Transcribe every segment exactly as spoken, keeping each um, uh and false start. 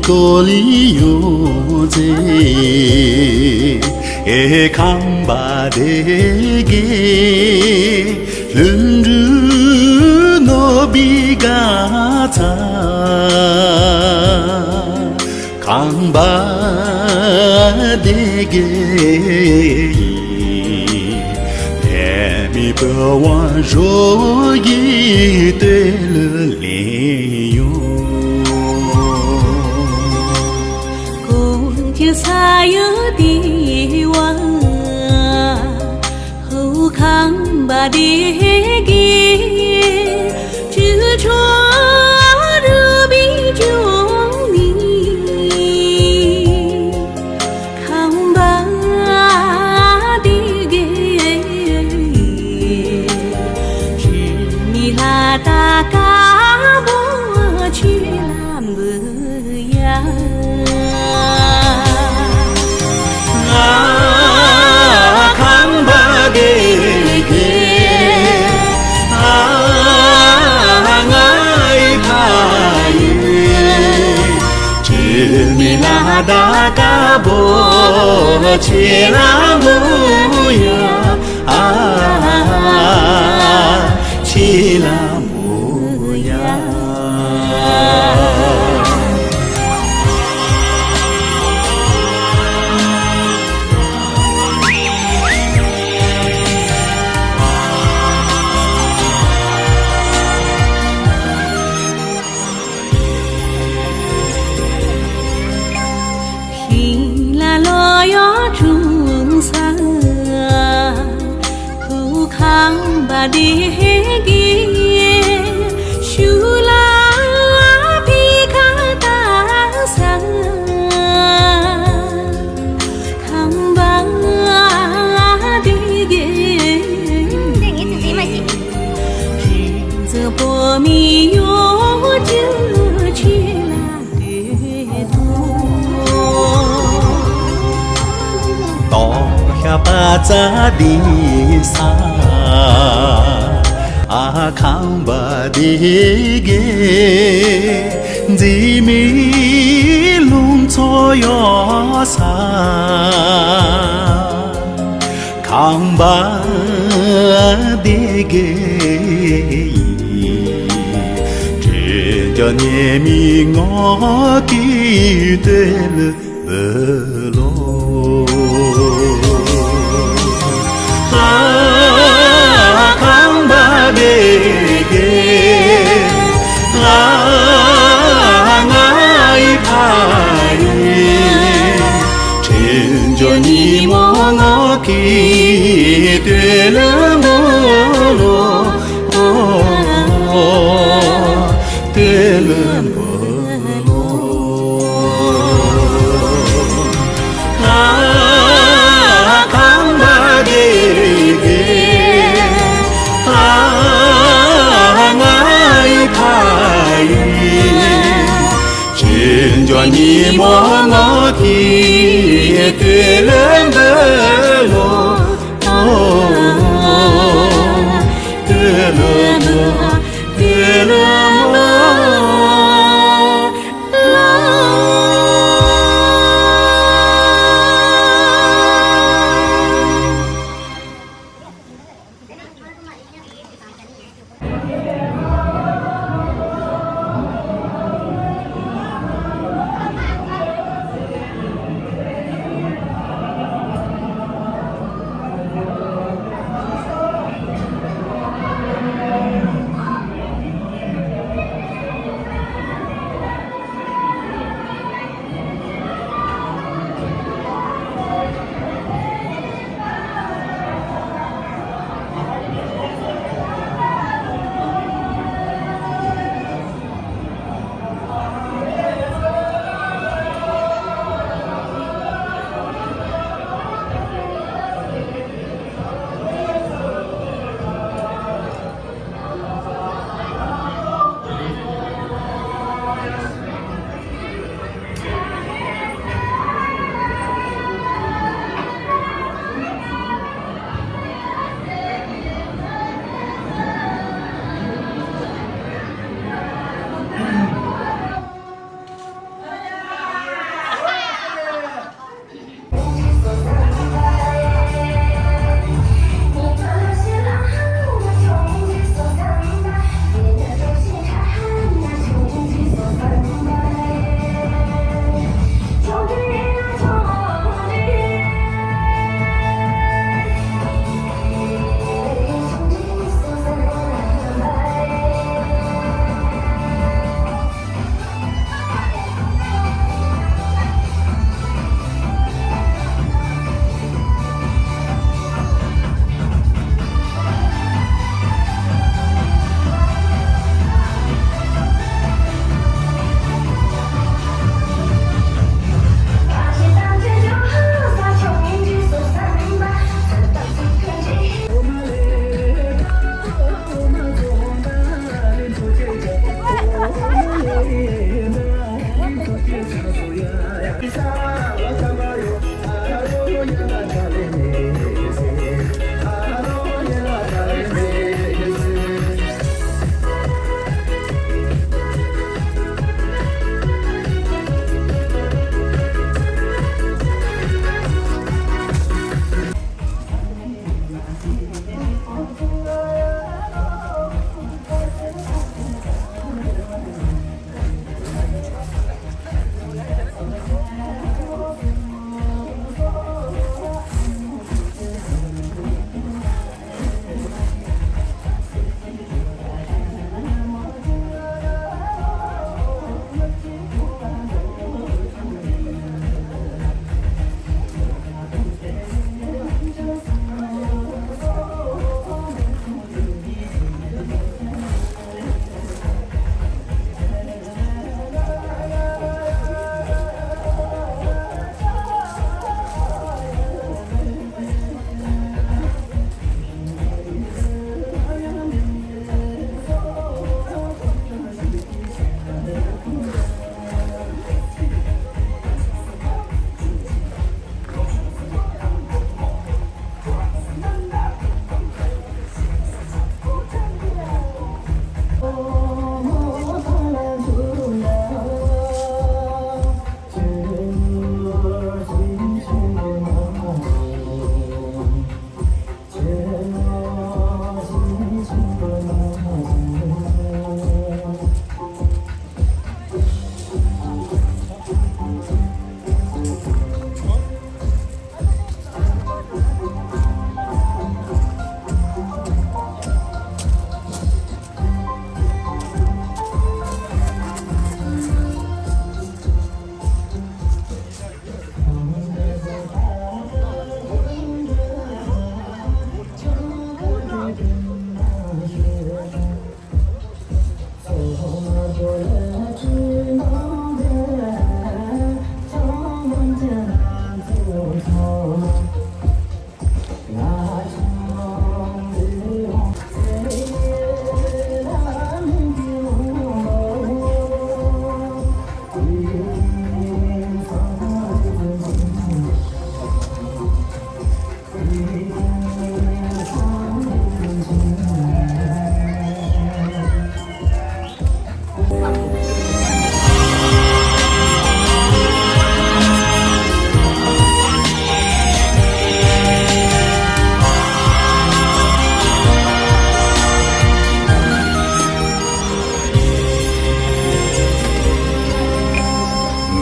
ཏོ་ལི་ཡོ་ཙེ་ཨེ་ཁང་པ་དེ་གེ་ལྷུན་གྲུབ་ནོ་བི་ག་ཚ་ཁང་པ་དེ་གེ་ཡིན། ལས་མི་བུ་བ་རོ་ཡི་ཏེ་ལུ་ལེ་ཡོ། ཁོང་ཁྱེད་ས་ཡོད་དེ་བ། ཧུ་ཁང་པ་དེ་གེ་ཅི་ཆོ་རུ་བི་ཅུང་ནི་ཁང་པ་དེ་གེ་ཅི་མི་ལ་ད་ཀ་བོ་ཆི་ལམ་བུ། ཡ། ང་ཁང་པ་དེ་གེ་ཨ་ང་ཡི་ཁ་ཡི་ཁྱེད་མི་ལ་ད་ཀ་བོ་ཆེ་ལ་བུ་ཡ། ཨ་ཆེ་ལ་བུ་ཡ། ཤིང་ལ་ལོ་ཡོ་ཆུང་ས། ཁུ་ཁང་པ་དེ་གེ་ཤུ་ལ་ཕི་ཁ་ཏ་ས། ཁང་པ་དེ་གེ་ཟི་པོ་མི་ཡོ་ཅུ་ཆི་ལ། ཏོ་ཤ་པ་ཙ་དི་ས། ཨ་ཁང་པ་དེ་གེ་འཛི་མི་ལུང་ཚོ་ཡོ་ས། ཁང་པ་དེ་གེ་ཡིན། དྲིན་ཅན་ཉེ་མི་ངོ་གི་དེ་ལ་བུ་ལོ། ཨ་ཁང་པ་དེ་གེ་ཨ་ང་ཡི་ཁ་ཡི། དྲིན་ཅན་ཉི་མ་ངོ་གི་དེ་ལ་བུ་ལོ། དེ་ལ་བུ་ལོ། ཨ་ཁང་པ་དེ་གེ་ཨ་ང་ཡི་ཁ་ཡི། དྲིན་ཅན་ཉི་མ་ངོ་གི་དེ་ལ་བུ་ལོ། དེ་ལ་བུ། དེ་ལ་བུ་ལོ།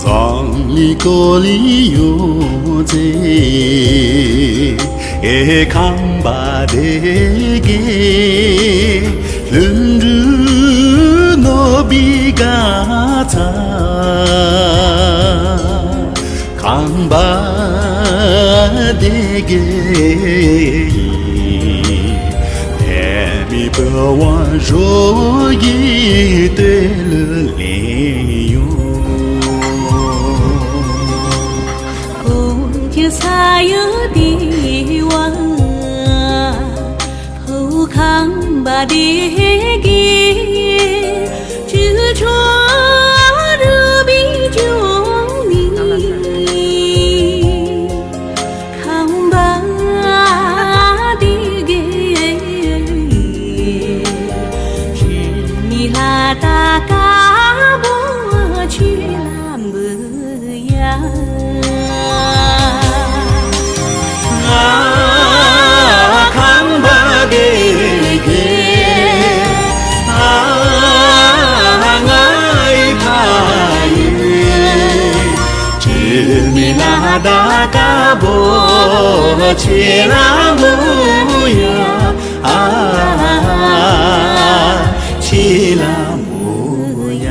ཛང་ལི་ཀོ་ལི་ཡོ་ཙེ་ཨེ་ཁང་པ་དེ་གེ་ལྷུན་གྲུབ་ནོ་བི་ག་ཚ་ཁང་པ་དེ་གེ་ཡིན། ཨེ་མི་པ་ཝང་ཞོ་ཡི་ཏེ་ལུ་ལེ་ཡོ། ཁོ་ཁྱི་ས་ཡོ་དེ་བ། ཧུ་ཁང་པ་དེ་གེ་ཅུ་ཆོ་རུ་བི་ཅུ་ནི། ཁང་པ་དེ་གེ་ཞི་མི་ལ་ད་ཀ་བོ་ཆི་ལམ་བུ། ཁང་པ་དེ་གེ་ང་ཡི་ཕ་ཡི་ཅི་མི་ན་ད་ཀ་བོ་ཆི་ལ་མུ་ཡ། ཨ་ཆི་ལ་མུ་ཡ།